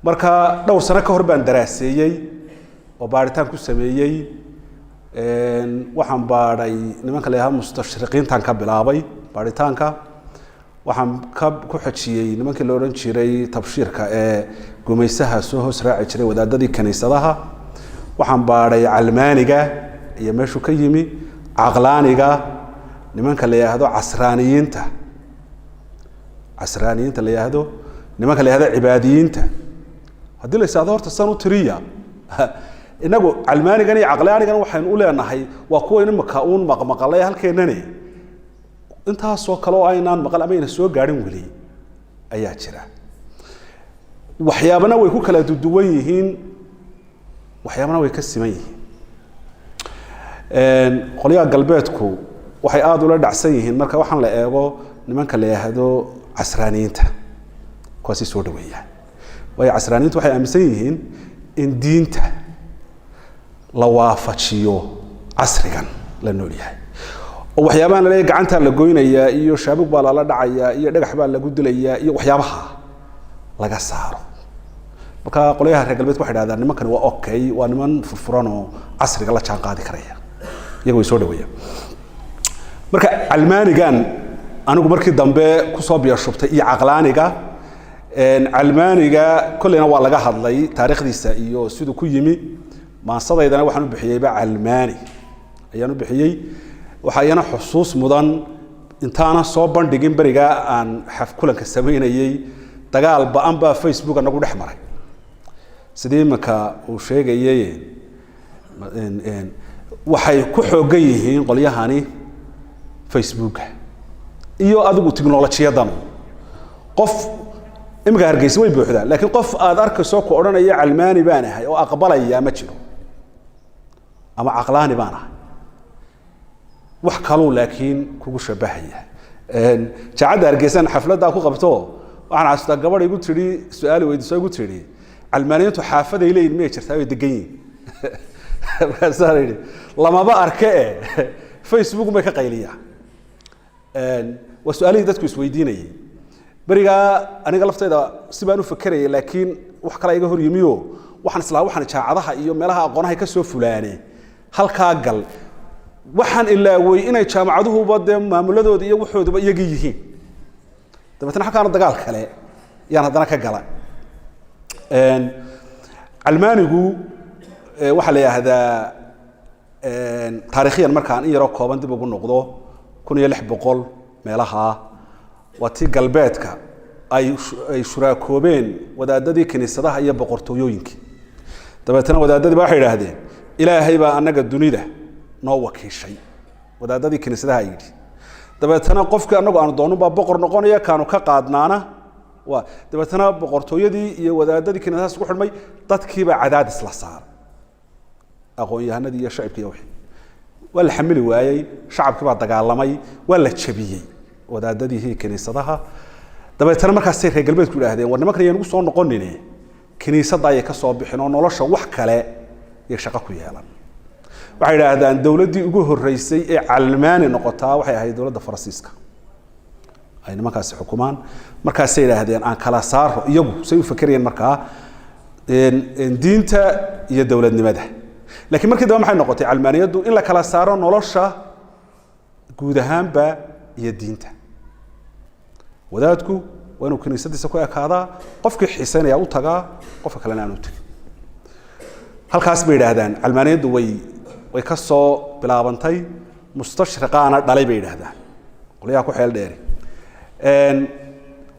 Marka dhowr sano ka hor baan daraaseeyey oo baaritaan ku sameeyey. Waxaan baadhay nimanka la yidhahdo mustashriqiintan ka bilaabay baaritaanka. Waxaan ka ku xejiyey nimankii la odhan jiray tabshiirka ee gumaysaha soo hoos raaci jiray, wadaadadii kiniisadaha. Waxaan baadhay calmaaniga iyo meeshuu ka yimi, caqlaaniga, nimanka la yidhaahdo casraaniyiinta, casraaniyiinta la yidhaahdo, nimanka la yidhahdo cibaadiyiinta. Haddii la yidhahdo horta san u tiriya, inagu calmaanigan iyo caqlaanigan waxaynu u leenahay waa kuwa imika uun maqmaqalay halkeenani. Intaasoo kale oo aynaan maqal ama ayna soo gaadhin weli ayaa jira. Waxyaabana way ku kala duduwan yihiin, waxyaabana way ka siman yihiin. Qolyaha galbeedku waxay aada ula dhacsan yihiin marka waxaan la eego nimanka la yidhaahdo casraaniyiinta, kuwaasay soo dhaweeyaan, waayo casraaniyiintu waxay aaminsan yihiin in diinta la waafajiyo casrigan la nool yahay, oo waxyaabahan laleeyahy gacantaa la goynayaa iyo shaabug baa lala dhacayaa iyo dhagax baa lagu dilayaa iyo waxyaabaha laga saaro. Marka qolyaha reer galbeedka waxay dhahdaan nimankani waa okay, waa niman furfuran oo casriga la jaan qaadi karaya. Iyaga way soo dhaweeyaan. Marka calmaanigan anigu markii dambe kusoo biyashubtay iyo caqlaaniga. Calmaaniga kolleyna waa laga hadlay taariikhdiisa iyo siduu ku yimi. Mansadaydana waxaan u bixiyeyba calmaani ayaan u bixiyey. Waxaa iyana xusuus mudan, intaana soo bandhigin berigaa aan xaf kulanka samaynayey, dagaal ba-an baa Facebook nagu dhex maray. Sidii iminka uu sheegayey, waxay ku xoogan yihiin qolyahani Facebooka iyo adigu tiknolojiyadan. Qof iminka Hargeysa way buuxdaa, laakiin qof aad arkayso ku odhanaya calmaani baan ahay oo aqbalaya ma jiro, ama caqlaani baan ahay, wax kaluu laakiin kugu shabahaya. Jaacadda Hargeysan xafladdaa ku qabto, waxaan xasuustaa gabadh igu tidhi, su-aal weydiiso, igu tidhi: "Calmaaniyiintu xaafaday leeyihin miyay jirtaa way degan yihin?" Markaasaan idhi: "Lamaba arke e, Facebook bay ka qayliyaan." Waa su-aalihii dadku isweydiinayay berigaa. Aniga laftayda si baan u fakerayay, laakiin wax kala iga hor yimiyo. Waxaan islaa waxaan jaacadaha iyo meelaha aqoonaha ka soo fulaane halkaa gal. Waxaan ilaawey inay jaamacaduhuba dee maamuladooda iyo waxooduba iyagii yihiin. Dabeetna halkaana dagaal kale yaan haddana ka gala. Calmaanigu waxaa la yidhaahdaa taarikhiyan, markaan in yaroo kooban dib ugu noqdo, 1600 meelaha waa tii galbeedka ay shuraakoobeen wadaadadii kiniisadaha iyo boqortooyooyinkii. Dabeetna wadaadadii ba waxay idhaahdeen: "Ilaahay baa annaga dunida noo wakiishay." Wadaadadii kiniisadaha yidhi. Dabeetana qofkii annagu aanu doonun baa boqor noqonaya, kaanu ka qaadnaana waa. Dabeetana boqortooyadii iyo wadaadadii kiniisadaha isku xidhmay, dadkiibaa cadaadis la saaray, aqoon-yahanadii iyo shacibkii iyo wixii. Waa la xamili waayey, shacabkii baa dagaalamay, waa la jabiyey wadaadadii kiniisadaha. Dabeetana markaasay reer galbeedku idhaahdeen: "War nimankan yaan ugu soo noqonine, kiniisadda ayay ka soo bixin oo nolosha wax kale iyo shaqo ku yeelan." Waxay idhaahdaan dowladdii ugu horreysay ee calmaani noqotaa waxay ahayd dowladda Faransiiska ay nimankaasi xukumaan. Markaasay idhaahdeen aan kala saaro, iyagu say u fakerayeen markaa, diinta iyo dowladnimada. Lakiin markii dambe maxay noqotay calmaaniyaddu? In la kala saaro nolosha guud ahaanba iyo diinta. Wadaadku waa inuu kiniisadiisa ku ekaadaa, qofkii xiiseynaya u tagaa, qofka kalena aan u tegin. Halkaas bay yidhaahdaan calmaaniyaddu way ka soo bilaabantay. Mustashriqaana dhalay bay yidhaahdaan qolyaha ku xeel dheeri.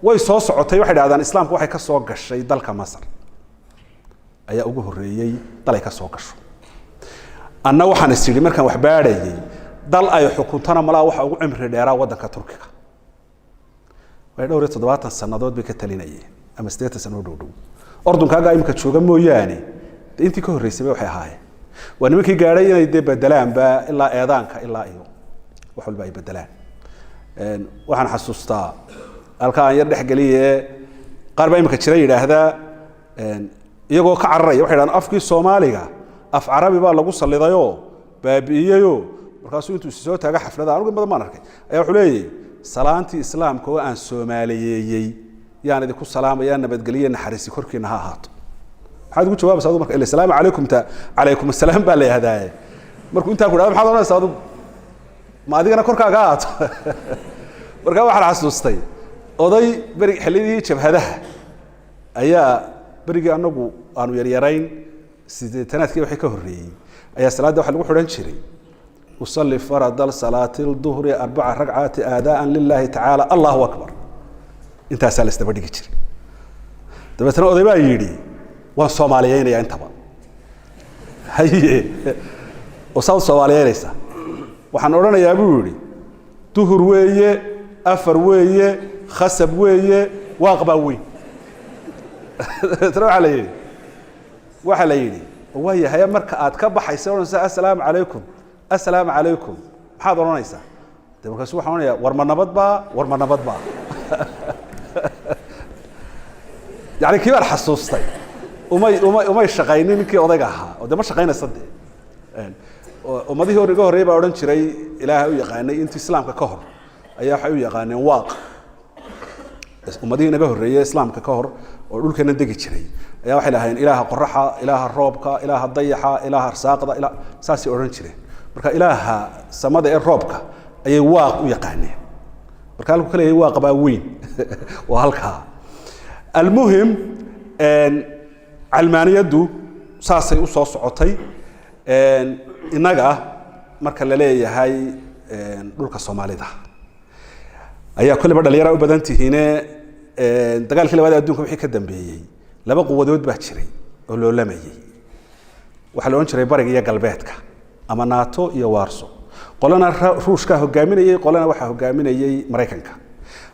Way soo socotay. Waxay idhahdaan islaamku waxay ka soo gashay dalka Masar ayaa ugu horreeyey dal ay ka soo gasho. Anna waxaan is idhi markaan wax baadhayey, dal ay xukuntana malaa waxa ugu cimri dheeraa waddanka Turkiga. Way dhowr iyo 70 sannadood bay ka talinayeen ama 80 sannadood dhow dhow. Ordunkaagaa imika jooga mooyaane, de intii ka horreysay ba waxay ahaayeen waa nimankii gaadhay inay dee bedelaanba ilaa eedaanka ilaa iyo wax walba ay bedelaan. Waxaan xasuustaa halka aan yar dhexgeliye, qaar baa imika jira yidhaahdaa, iyagoo ka cararaya, waxay dhahaan afkii Soomaaliga af Carabi baa lagu sallidayoo baabi'iyeyoo. Markaasuu intuu soo taaga xaflada, anugu in badan baan arkay, ayaa wuxuu leeyahy: "Salaantii islaamka oo aan soomaaliyeeyey yaan idinku salaamayaa, nabadgelye naxariisi korkiina ha ahaato." Maxaad ugu jawaabaysaa adigu marka? Ila salaamu calaykum ta calaykum assalaam baa la yidhahdaaye. Markuu intaa ku dhahdo, maxaad odhanaysaa adigu? Ma adigana korkaaga ahaato? Markaa waxaan xasuustay oday beri xillidii jabhadaha ayaa berigii anagu aanu yaryarayn, 80-aadkii waxay ka horreeyey, ayaa salaadda waxa lagu xidhan jiray: "Usalli farada salaati duhri arbaca ragcaati aadaa'an lillahi tacaala, Allahu akbar." Intaasaa la isdaba dhigi jiray. Dabeetna oday baa yidhi: "Waan soomaaliyeynayaa intaba." Haye, oo saad soomaaliyeynaysaa? "Waxaan odhanayaa," buu yidhi, "duhur weeye, afar weeye, khasab weeye, waaq baa weyn." Dabeetna waxaa la yidhi: "Waa yahay, marka aad ka baxaysa odhanaysa assalaamu calaykum, assalaamu calaykum, maxaad odhanaysaa?" De markaasu waxaan odhanayaa: "War ma nabad baa, war ma nabad baa." Yani kii baan xasuustay. Umay shaqaynin ninkii odayga ahaa, oo de ma shaqaynaysa. Dee ummadihii hor iga horreeyay baa odhan jiray Ilaahay u yaqaanay. Intii Islaamka ka hor ayaa waxay u yaqaaneen waaq. Ummadihii inaga horreeyey Islaamka ka hor oo dhulkeena degi jiray ayaa waxay lahaayeen ilaaha qoraxa, ilaaha roobka, ilaaha dayaxa, ilaaha arsaaqda, ila saasay odhan jireen. Marka ilaaha samada ee roobka ayay waaq u yaqaaneen. Marka halku ka leeyahay waaq baa weyn waa halkaa. Almuhim, calmaaniyaddu saasay u soo socotay. Innaga marka la leeyahay dhulka Soomaalida ayaa kolleyba dhalinyara u badan tihiine, dagaalkii labaad adduunka wixii ka dambeeyey laba quwadood baa jiray oo loolamayey. Waxaa la odhan jiray bariga iyo galbeedka ama NATO iyo Warso. Qolana Ruushkaa hogaaminayey, qolana waxaa hogaaminayey Maraykanka.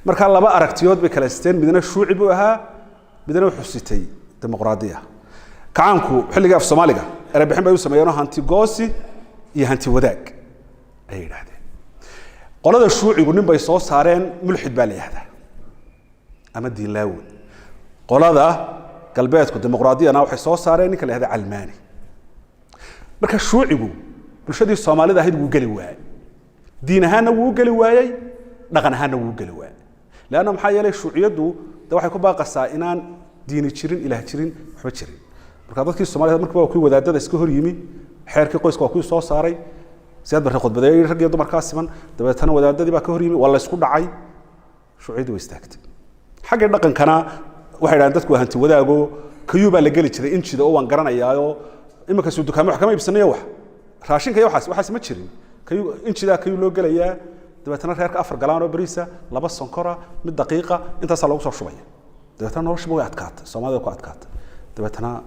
Marka laba aragtiyood bay kala siteen: midna shuuci buu ahaa, midna wuxuu sitay dimuqraadiya. Kacaanku xilligii af Soomaaliga erebixin bay u sameeyeenoo hanti goosi iyo hanti wadaag ayay yidhahdeen. Qolada shuucigu nin bay soo saareen, mulxid baa la yihahdaa ama diinlaawe. Qolada galbeedku dimuqraadiyana waxay soo saareen ninka la yihahda calmaani. Marka shuucigu bulshadii Soomaalida ahayd wuu geli waayey. Diin ahaanna wuu u geli waayey, dhaqan ahaanna wuu u geli waayey. Leanna maxaa yeelay, shuuciyaddu de waxay ku baaqaysaa inaan diini jirin, ilaah jirin, waxba jirin. Marka dadkii Soomaalida markiiba waa kuwii wadaadada iska hor yimi. Xeerkii qoyska waa kuwii soo saaray, Siyaad Barre khudbadeeyey, rag iyo dumarkaa siman. Dabeetana wadaadadii baa ka hor yimi, waa la isku dhacay, shuuciyadii way istaagtay. Xagga dhaqankana waxay dhahdeen dadku waa hanti wadaago. Kayuu baa la geli jiray injida oo waan garanayaayo. Iminka suu dukaamo wax kama iibsanayo, wax raashinka iyo waxaas ma jirin. Kayuu injidaa, kayuu loo gelayaa. Dabeetana reerka afar galaan oo bariisa, laba sonkora, mid daqiiqa, intaasaa loogu soo shubaya. Dabeetana noloshuba way adkaatay, Soomaalida ku adkaatay. Dabeetana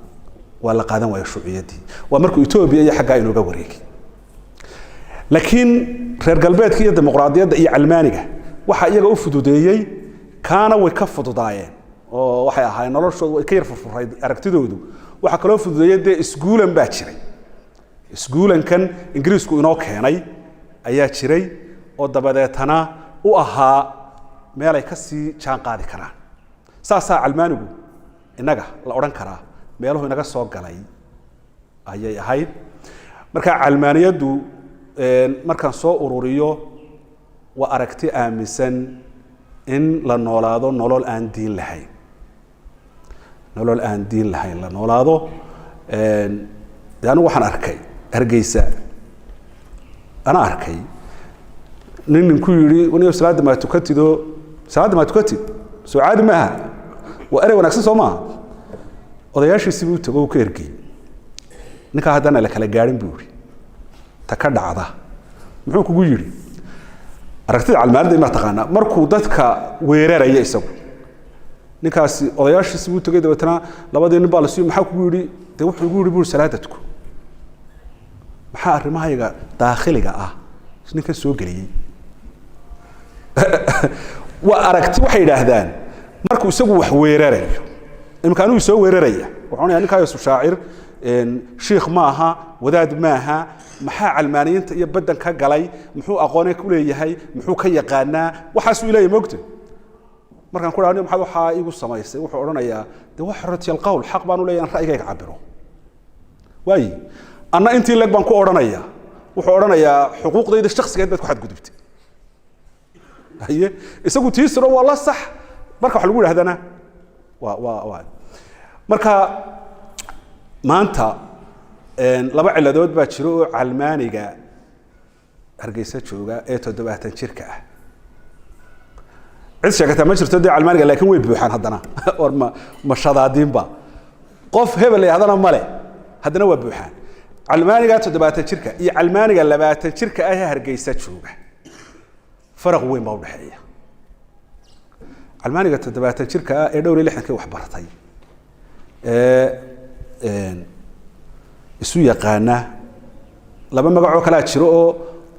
waa la qaadan waaya shuuciyaddii. Waa markuu Etoobiya iyo xaggaa inooga wareegay. Laakiin reer galbeedka iyo dimuqraadiyadda iyo calmaaniga waxaa iyaga u fududeeyey, kaana way ka fududaayeen oo waxay ahaayeen noloshoodu way ka yar furfurayd aragtidoodu. Waxaa kaloo fududeeyey dee isguulan baa jiray. Isguulankan Ingiriisku inoo keenay ayaa jiray oo dabadeetana u ahaa meelay ka sii jaan qaadi karaan. Saasaa calmaanigu innaga la odhan karaa meeluhu inaga soo galay ayay ahayd. Marka calmaaniyaddu, markaan soo ururiyo, waa aragti aaminsan in la noolaado nolol aan diin lahayn, nolol aan diin lahayn la noolaado. De anigu waxaan arkay Hargeysa, ana arkay nin ninku yidhi: "Waniyo, salaadda maa tukatido? Salaadda maa tukatid?" Soo caadi maaha? Waa erey wanaagsan, soo maaha? Odayaashiisii buu tago, uu ka ergey. "Ninkaa haddana la kala gaadhin," buu yihi, "ta ka dhacda muxuu kugu yidhi?" Aragtida calmaanida ma taqaanaa? Markuu dadka weeraraya isagu, ninkaasi odayaashiisi buu tegay. Dabeetana labadii nin baa la siiyo: "Maxaa kugu yidhi?" "Dee wuxuu igu yidhi," buu, "salaada tuko. Maxaa arrimahayga daakhiliga ah ninkan soo geliyey?" Waa aragti. Waxay yidhaahdaan markuu isagu wax weerarayo, iminka anigu soo weeraraya, wuxuu onayaa ninkaasu shaacir shiikh maaha, wadaad maaha. Maxaa calmaaniyiinta iyo baddan ka galay? Muxuu aqoone ku leeyahay? Muxuu ka yaqaanaa? Waxaasuu ileeyahay, moogta. Markaan ku dhaha: "Maxaad waxaa igu samaysay?" Wuxuu odhanayaa: "De wax xorriyal qowl, xaq baan u leeyahay aan ra'yigayga cabiro." Waayi, anna intii leg baan ku odhanaya. Wuxuu odhanayaa: "Xuquuqdayda shaksigeed baad ku xadgudubtay." Haye, isagu tiisiro waa la sax. Marka wax lagu yidhahdana waa marka Maanta laba ciladood baa jiro oo calmaaniga Hargeysa jooga ee 70 jirka ah cid sheegataa ma jirto dee calmaaniga, laakiin way buuxaan haddana. War ma shadaadiinba qof hebel haddana male, haddana waa buuxaan. Calmaaniga 70 jirka iyo calmaaniga 20 jirka ah ee Hargeysa jooga faraq weyn baa udhexeeya. Calmaaniga 70 jirka ah ee dhowr iyo lixdankii wax bartay ee isu yaqaana laba magacoo kalaa jiro oo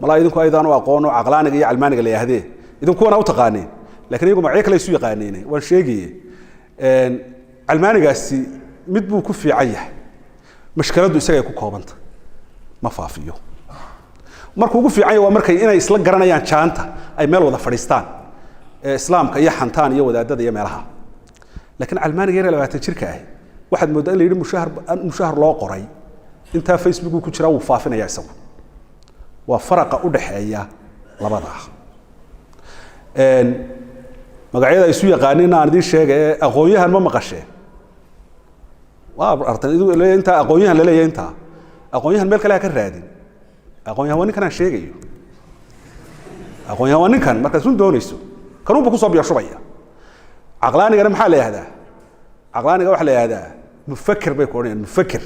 malaa idinku aydaan u aqoono, caqlaaniga iyo calmaaniga la yidhaahdee, idinkuwana u taqaaneen, lakin iyagu magacyo kale isu yaqaaneen, waan sheegaye. Calmaanigaasi mid buu ku fiican yahay: mashkaladdu isagay ku koobanta, ma faafiyo. Markuu ugu fiican yahay waa markay inay isla garanayaan jaanta ay meel wada fadhiistaan ee islaamka iyo xantaan iyo wadaadada iyo meelaha. Laakiin calmaaniga yar ee 20 jirka ahi waxaad mooddaa in la yidhi mushahar loo qoray, intaa Facebook ku jiraa, wuu faafinaya isagu. Waa faraqa u dhexeeya labadaa. Magacyada isu yaqaanin aan idiin sheega ee aqoon-yahan ma maqasheen? Waa artan idigu intaa aqoon-yahan la leeyahay, intaa aqoon-yahan meel kale ha ka raadin. Aqoon-yahan waa ninkan aan sheegayo. Aqoon-yahan waa ninkan markaad run doonayso kanuunba kusoo biyo shubaya. Caqlaanigana maxaa la yihahdaa? Caqlaaniga waxaa la yihahdaa mufaker bay ku odhanayaan. Mufaker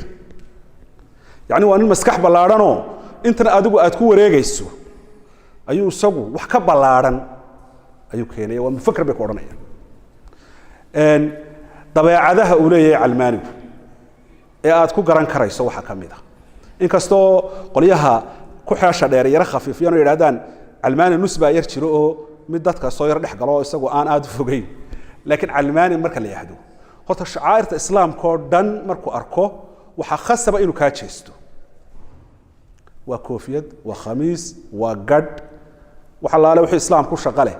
yacni waa nin maskax ballaadhanoo intan adigu aad ku wareegayso ayuu isagu wax ka ballaadhan ayuu keenaya. Waa mufaker bay ku odhanayaan. Dabeecadaha uu leeyahay calmaanigu ee aad ku garan karayso waxaa ka mid a, inkastoo qolyaha ku xeesha dheer yaro khafiifiyaan oo yidhahdaan calmaani nus baa yar jiro oo mid dadka soo yar dhex galo oo isagu aan aada u fogeyn, laakiin calmaani marka la yidhaahdo, horta shacaa'irta islaamka oo dhan markuu arko waxaa khasaba inuu kaa jeesto. Waa koofiyad, waa khamiis, waa gadh, wax allaale wuxuu islaam ku shaqo leh.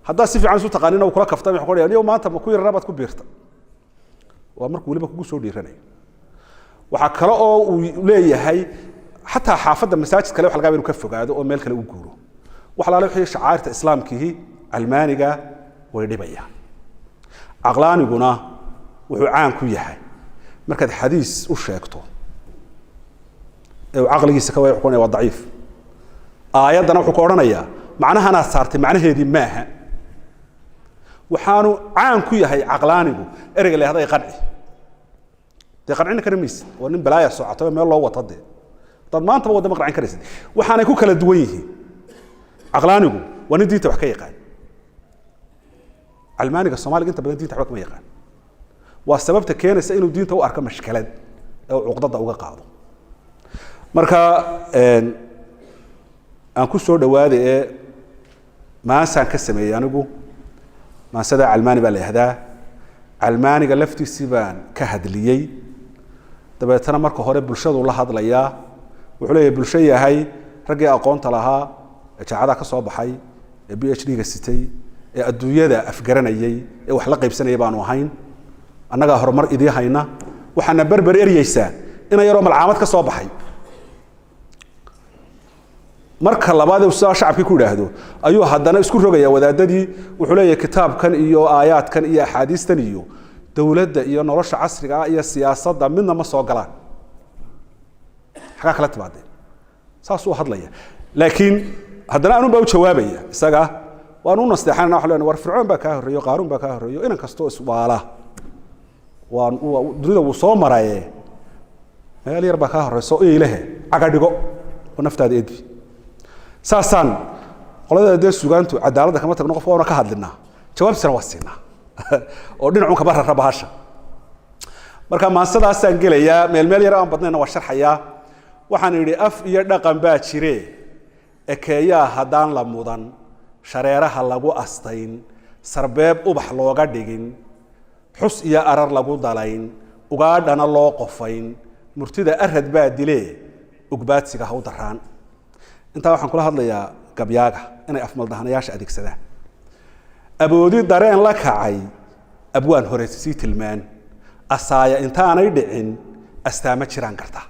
Haddaad si fiican isu taqaanina uu kula kaftay, wuxuu ku odhanaya: "Niyow, maanta ma ku yarara baad ku biirta?" Waa markuu weliba kugu soo dhiiranayo. Waxaa kale oo uu leeyahay xataa xaafadda masaajid kale waxa laga yaba inu ka fogaado oo meel kale u guuro. Wax allaale wixii shacaa'irta islaamkiihi calmaaniga way dhibayaan. Caqlaaniguna wuxuu caan ku yahay markaad xadiis u sheegto ee uu caqligiisa ka waya, wuxuu ku odhanaya waa daciif. Aayaddana wuxuu ku odhanayaa macnahanaad saartay macnaheedii maaha. Waxaanu caan ku yahay caqlaanigu ereyga la yahda qanci. Dee qancina kari maysid, waa nin balaaya socoto meel loo wato. Dee hadaad maantaba wadda ma qancin karaysid. Waxaanay ku kala duwan yihiin: caqlaanigu waa nin diinta wax ka yaqaan, calmaaniga Soomaaliga inta badan dinta waxba kama yaqaan. Waa sababta keenaysa inuu diinta u arko mashkalad ee uu cuqdada uga qaado. Marka aan ku soo dhawaaday ee maansaan ka sameeyey anigu, maansada calmaani baa la yihahdaa. Calmaaniga laftiisii baan ka hadliyey. Dabeetana marka hore bulshadu la hadlayaa, wuxuu leeyahay: bulsho yahay, raggii aqoonta lahaa ee jaacadaha ka soo baxay ee PhD-ga sitay ee adduunyada afgaranayay ee wax la qaybsanayay baanu ahayn. Annagaa horumar idii hayna, waxaana berber eryeysaa ina yaroo malcaamad ka soo baxay. Marka labaad uu sidaa shacabkii ku yidhaahdo ayuu haddana isku rogaya wadaadadii. Wuxuu leeyahay kitaabkan iyo aayaadkan iyo axaadiistan iyo dowladda iyo nolosha casriga ah iyo siyaasadda midna ma soo galaan, xagaa kala timaadeen. Saasuu hadlaya, laakiin haddana anun baa u jawaabaya isaga, waanu u nasteexanana. Waxaan leenahay: war Fircoon baa kaa horreeyo, Qaaruun baa kaa horreeyo, inan kastoo iswaala waa dunida wuu soo maraye, meel yar baa kaa horeyso, ilehe caga dhigo oo naftaada edbi. Saasaan qolada dee sugaantu cadaaladda kama tagno, qof waana ka hadlinaa, jawaabtiisana waa siinaa oo dhinacun kama rara bahasha. Marka maansadaasaan gelayaa, meel meel yar aan badnayna waa sharxayaa. Waxaan idhi: af iyo dhaqan baa jire, ekeeyaa haddaan la mudan, shareeraha lagu astayn, sarbeeb ubax looga dhigin, xus iyo arar lagu dalayn, ugaadhana loo qofayn, murtida arad baa dilee, ugbaadsiga ha u daraan. Intaa waxaan kula hadlayaa gabyaaga inay afmaldahanayaasha adeegsadaan. Aboodi dareen la kacay, abwaan hore sii tilmaan, asaaya intaanay dhicin, astaamo jiraan karta.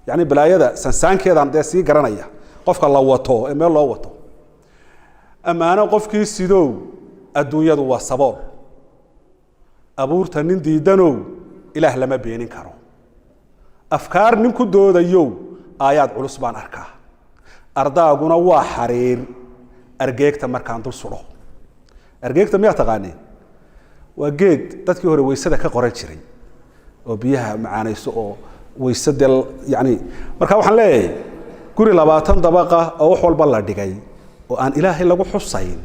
Yacni balaayada sansaankeedaan dee sii garanaya qofka la wato ee meel loo wato. Ammaano qofkii sidow, adduunyadu waa sabool. Abuurta nin diidanow, Ilaah lama beenin karo. Afkaar nin ku doodayow aayaad culus baan arkaa. Ardaaguna waa xariir argeegta markaan dul sudho. Argeegta miyaa taqaaneen? Waa geed dadkii hore weysada ka qoran jiray oo biyaha macaanayso oo weyse dee yani. Marka waxaan leeyahay guri 20 dabaqa oo wax walba la dhigay oo aan Ilaahay lagu xusayn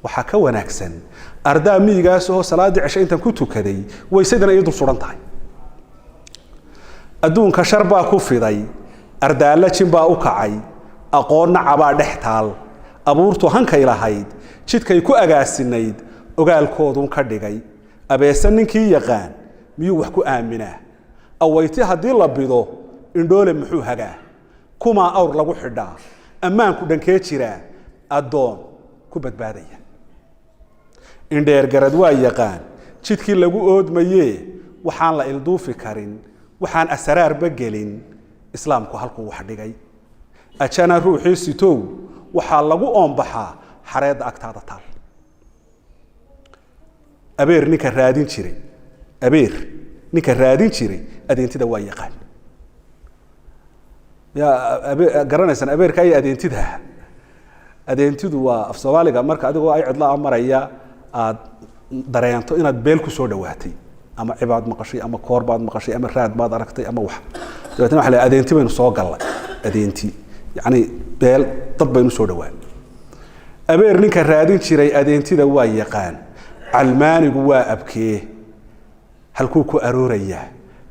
waxaa ka wanaagsan ardaa miyigaas oo salaaddii cesho intaan ku tukaday weysadana ii dul suran tahay. Adduunka shar baa ku fiday, ardaalla jin baa u kacay, aqoon nacabaa dhex taal, abuurtu hankay lahayd jidkay ku agaasinayd ogaalkoodun ka dhigay. Abeese ninkii yaqaan miyuu wax ku aaminaa? Awayti haddii la bido indhoole muxuu hagaa? Kumaa awr lagu xidhaa? Ammaanku dhankee jiraa? Addoon ku badbaadaya. Indheer garad waa yaqaan jidkii lagu oodmayee, waxaan la ilduufi karin, waxaan asaraarba gelin islaamku halkuu wax dhigay. Ajana ruuxii sitow waxaa lagu oonbaxaa xareedda agtaada taal. Abeer ninka raadin jiray, abeer ninka raadin jiray adeentida waa yaqaan. Yaa abe garanaysaan abeerka iyo adeentida? Adeentidu waa af Soomaaliga marka adigoo ay cidla maraya aad dareento inaad beel ku soo dhawaatay, ama cibaad maqashay, ama koor baad maqashay, ama raad baad aragtay, ama wax. Dabeetna waxa la adeenti baynu soo gallay. Adeenti yacni beel dad baynu soo dhawaan. Abeer ninka raadin jiray adeentida waa yaqaan. Calmaanigu waa abkee? Halkuu ku aroorayaa?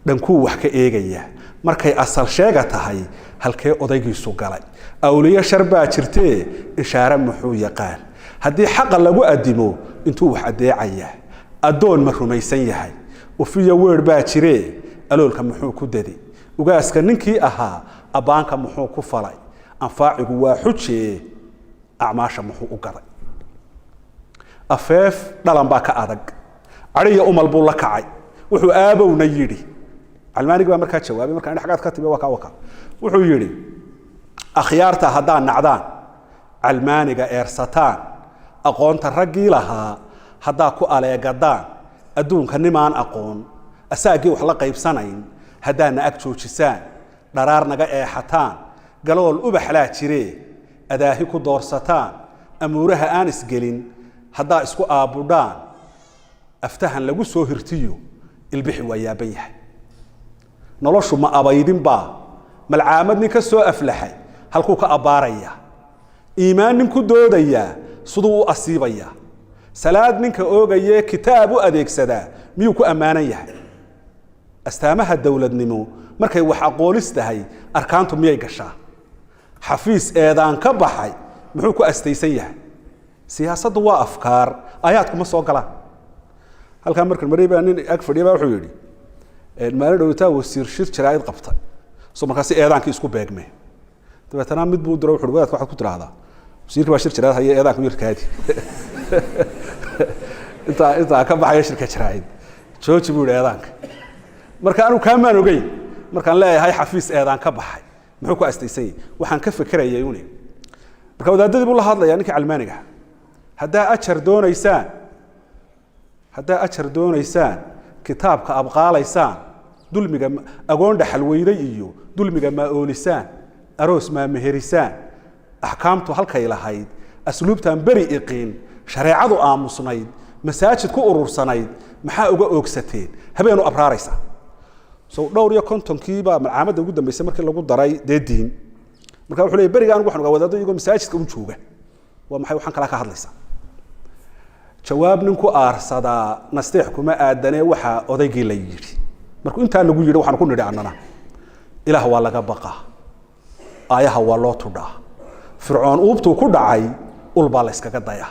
Dhankuu wax ka eegayaa? Markay asal sheega tahay halkee odaygiisu galay? Awliyo shar baa jirtee ishaare muxuu yaqaan? Haddii xaqa lagu addimo intuu wax addeecayaa? Addoon ma rumaysan yahay? Ufiya weer baa jiree aloolka muxuu ku daday? Ugaaska ninkii ahaa abbaanka muxuu ku falay? Anfaacigu waa xujee acmaasha muxuu u gaday? Afeef dhalan baa ka adag, cadhiya umal buu la kacay. Wuxuu aabowna yidhi, calmaanigi baa markaa jawaabay, markaan xaggaad ka timi waa kaa waka. Wuxuu yidhi akhyaarta haddaad nacdaan, calmaaniga eersataan, aqoonta raggii lahaa haddaa ku aleegadaan, adduunka nimaan aqoon asaagii wax la qaybsanayn haddaadna ag joojisaan, dharaar naga eexataan, galool ubaxlaa jiree adaahi ku doorsataan, amuuraha aan isgelin haddaa isku aabbudhaan, aftahan lagu soo hirtiyo ilbixi waa yaaban yahay. Noloshu ma abaydinbaa? Malcaamad nin ka soo aflaxay halkuu ka abbaaraya? Iimaan nin ku doodayaa siduu u asiibayaa? Salaad ninka oogayee kitaab u adeegsadaa miyuu ku ammaanan yahay? Astaamaha dowladnimo markay wax aqoonis tahay arkaantu miyay gashaa? Xafiis eedaan ka baxay muxuu ku astaysan yahay? Siyaasaddu waa afkaar, aayaadkuma soo galaan. Halkaa markan maray baa nin ag fadhiya baa wuxuu yidhi maalin dhowtaa wasiir shir jaraa'id qabtay, so markaasi eedaankii isku beegmee. Dabeetana mid buu diro, wuxu wadaadka waxaad ku tiraahdaa wasiirkii baa shir jaraa'id haya, eedaanka yarkaadi intaa ka baxaya shirka jaraa'id jooji buu yidhi eedaanka. Marka anu kaamaan ogeyn markaan leeyahay xafiis eedaan ka baxay muxuu ku astaysan yahay, waxaan ka fekerayay uni. Marka wadaadadii buu la hadlayaa ninkii calmaaniga. Haddaa ajar doonaysaan, haddaa ajar doonaysaan, kitaabka abqaalaysaan, dulmiga agoon dhaxal weyday iyo dulmiga maa oolisaan, aroos maa meherisaan, axkaamtu halkay lahayd, asluubtaan beri iqiin, shareecadu aamusnayd, masaajid ku urursanayd, maxaa uga oogsateen? Habeenu abraaraysaa. So dhowr iyo kontonkii baa malcaamadda ugu dambeysay markii lagu daray dee diin. Marka wuxuu leeyahy beriga anigu waxaan ogaa wadaaddo iyagoo masaajidka un jooga. Waa maxay waxaan kalaa ka hadlaysaa? Jawaab ninku aarsadaa nasteex kuma aadanee. Waxaa odaygii la yidhi markuu intaa lagu yidhi, waxaan ku nidhi annana Ilaah waa laga baqaa, aayaha waa loo tudhaa. Fircoon uubtuu ku dhacay ul baa la yskaga dayaa,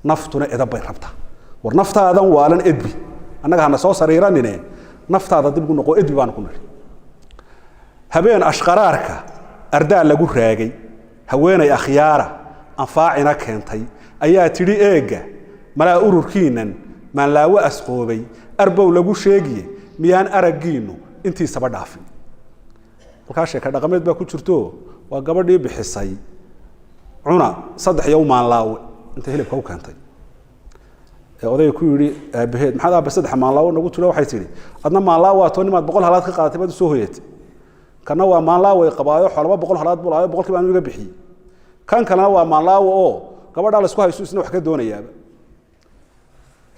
naftuna edab bay rabtaa. War naftaadan waalan edbi, annaga hana soo sariiranine, naftaada dib ugu noqo, edbi baanu ku nidhi. Habeen ashqaraarka ardaa lagu raagay, haweenay akhyaara anfaacina keentay ayaa tidhi eegga malaa ururkiinan maanlaawo asqoobay arbow lagu sheegiye miyaan araggiinu intiisaba dhaafin. Halkaa sheeka dhaqameed baa ku jirto, waa gabadhii bixisay cuna saddex iyo u maanlaawe intay hilibka u keentay. Ee odayga ku yidhi aabaheed, "Maxaad aabbe saddex maanlaawo nagu tiro?" Waxay tidhi, "Adna maanlaawo waa too nimaad 100 halaad ka qaadatay baad usoo hoyatay. Kana waa maanlaawo ay qabaayo, xolaba 100 halaad buu lahaayo, 100-kii baan iga bixiyey. Kan kalena waa maanlaawo oo gabadhaa la isku haysto isna wax ka doonayaaba."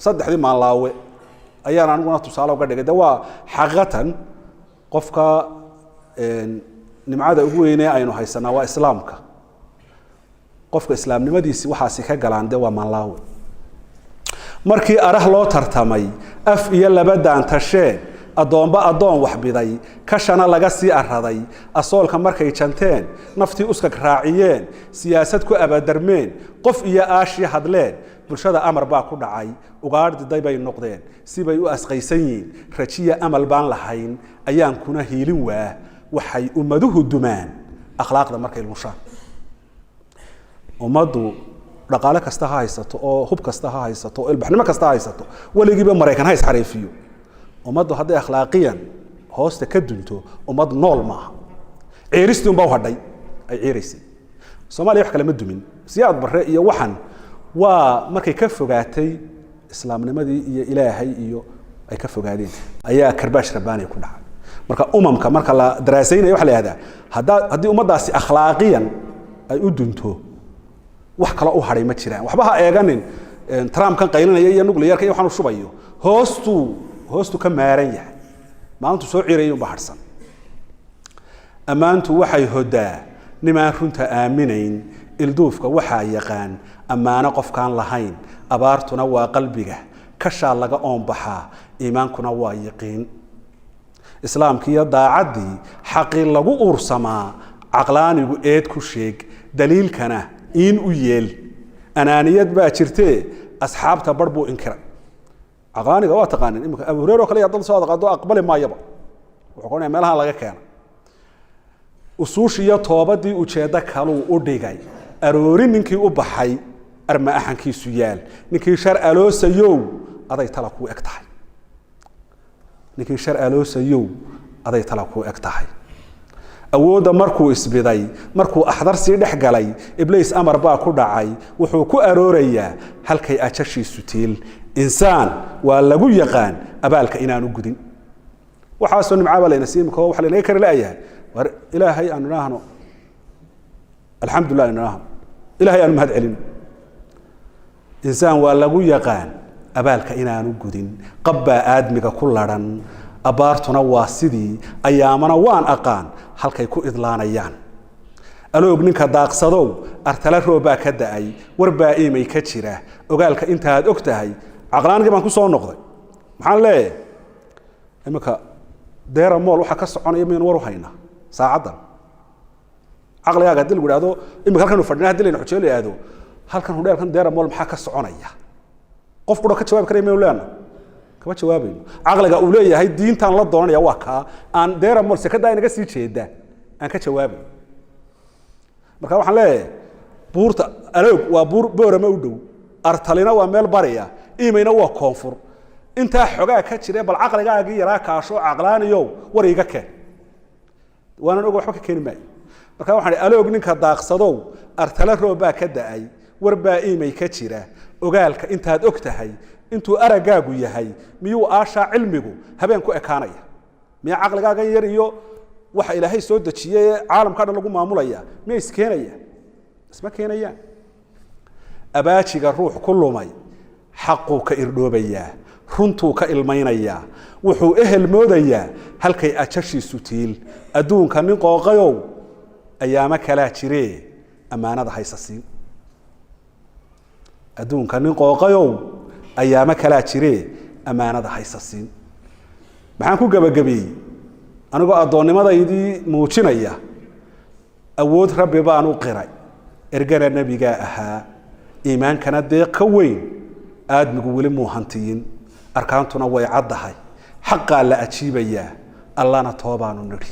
Saddexdii maanlaawe ayaan aniguna tusaale uga dhigay. De waa xaqiiqatan qofka nimcada ugu weynee aynu haysanaa waa islaamka. Qofka islaamnimadiisi waxaasi ka galaan de waa maanlaawe. Markii arah loo tartamay, af iyo laba daantasheen, addoomba addoon waxbiday, kashana laga sii araday, asoolka markay janteen, naftii uskag raaciyeen, siyaasad ku abadarmeen, qof iyo aashii hadleen, bulshada amar baa ku dhacay, ugaadh diday bay noqdeen, sibay u asqaysan yihiin, rajiya amal baan lahayn, ayaan kuna hiilin waa. Waxay ummaduhu dumaan akhlaaqda markay lushaan. Ummaddu dhaqaale kasta ha haysato oo hub kasta ha haysato oo ilbaxnimo kasta ha haysato, weligiiba Maraykan ha isxariifiyo, ummaddu hadday akhlaaqiyan hoosta ka dunto, ummad nool maaha. Ciiristii unbaa u hadhay ay ciiraysay. Soomaaliya wax kale ma dumin, Siyaad Barre iyo waxan waa markay ka fogaatay islaamnimadii iyo Ilaahay iyo ay ka fogaadeen ayaa karbaash rabbaaniya ku dhacay. Marka umamka marka la daraasaynaya waxa la yihahdaa, haddii ummaddaasi akhlaaqiyan ay u dunto, wax kaloo u hadhay ma jiraan. Waxba ha eeganin Trumpkan qaylinaya iyo nuclearka iyo waxaan u shubayo, hoostuu ka maaran yahay. Maalintuu soo cirayay unba hadhsan. Ammaantu waxay hodaa nimaan runta aaminayn, ilduufka waxaa yaqaan ammaano qofkaan lahayn. Abaartuna waa qalbiga, kashaa laga oonbaxaa, iimaankuna waa yaqiin. Islaamkiiyo daacaddii xaqii lagu uursamaa, caqlaanigu eed ku sheeg, daliilkana iin u yeel. Anaaniyad baa jirtee asxaabta bar buu inkiray. Caqlaaniga waa taqaanin, imika Abu Hureyre oo kale iyo dad soo adaqaado aqbali maayaba, wuxuu ka odhanaya meelahan laga keena. Usuush iyo toobadii ujeeddo kaluu u dhigay, aroori ninkii u baxay arma axankiisu yaal. Ninkii shar aloosayow, aday tala kuu eg tahay. Ninkii shar aloosayow, aday tala kuu eg tahay. Awoodda markuu isbiday, markuu axdar sii dhex galay, Ibliis amar baa ku dhacay, wuxuu ku aroorayaa halkay ajashiisu tiil. Insaan waa lagu yaqaan abaalka inaanu gudin. Waxaasoo nimcaa baa layna siiy, imika waxa laynaga kari la'yahay, war Ilaahay aanu idhaahno alxamdulillah, aynu idhaahno Ilahay aanu mahad celino. Insaan waa lagu yaqaan abaalka inaanu gudin, qabbaa aadmiga ku larhan, abbaartuna waa sidii, ayaamana waan aqaan halkay ku idlaanayaan. Aloog ninka daaqsadow, artala roobbaa ka da'ay, warbaa iimay ka jira, ogaalka intaad og tahay. Caqlaanigii baan ku soo noqday. Maxaan leeyahay? Iminka Deera Mool waxaa ka soconaya maynu war u haynaa saacaddan? Caqligaaga haddii lagu ihahdo imika halkanu fadhina, hadii layna xujeyo la ihahdo halkan hudheelkan Deera Mool maxaa ka soconaya, qof qura ka jawaabi karaya maynu leena? Kama jawaabayno. Caqliga uu leeyahay diintaan la doonanaya waa kaa aan Deera Mool sekadaa inaga sii jeeda aan ka jawaabay. Marka waxaan leeyahay, buurta Aloog waa buur Boorama u dhow, Artalina waa meel bariya, Imayna waa koonfur. Intaa xogaa ka jire, bal caqligaagii yaraa kaasho, caqlaaniyow, war iga keen. Waanan oga waxba ka keeni maayo. Marka waxaan ihi, aloog ninka daaqsadow, artala roob baa ka da'ay, war baa iimay ka jira, ogaalka intaad og tahay, intuu araggaagu yahay, miyuu aashaa cilmigu habeen ku ekaanaya? Miyaa caqligaagan yar iyo waxa Ilaahay soo dejiyey ee caalamka dhan lagu maamulaya miya iskeenaya? Isma keenayaan. Abaajiga ruux ku lumay xaquu ka irdhoobayaa, runtuu ka ilmaynayaa, wuxuu ehel moodayaa halkay ajashiisu tiil. Adduunka nin qooqayow, ayaamo kalaa jiree ammaanada haysa siin. Adduunka nin qooqayow, ayaamo kalaa jiree ammaanada haysa siin. Maxaan ku gebagabeeyey? Anigoo addoonnimadaydii muujinaya, awood Rabbi baan u qiray, ergana nebigaa ahaa, iimaankana deeq ka weyn aadmigu weli muu hantiyin, arkaantuna way caddahay, xaqaa la ajiibayaa, Allana toobaanu nidhi.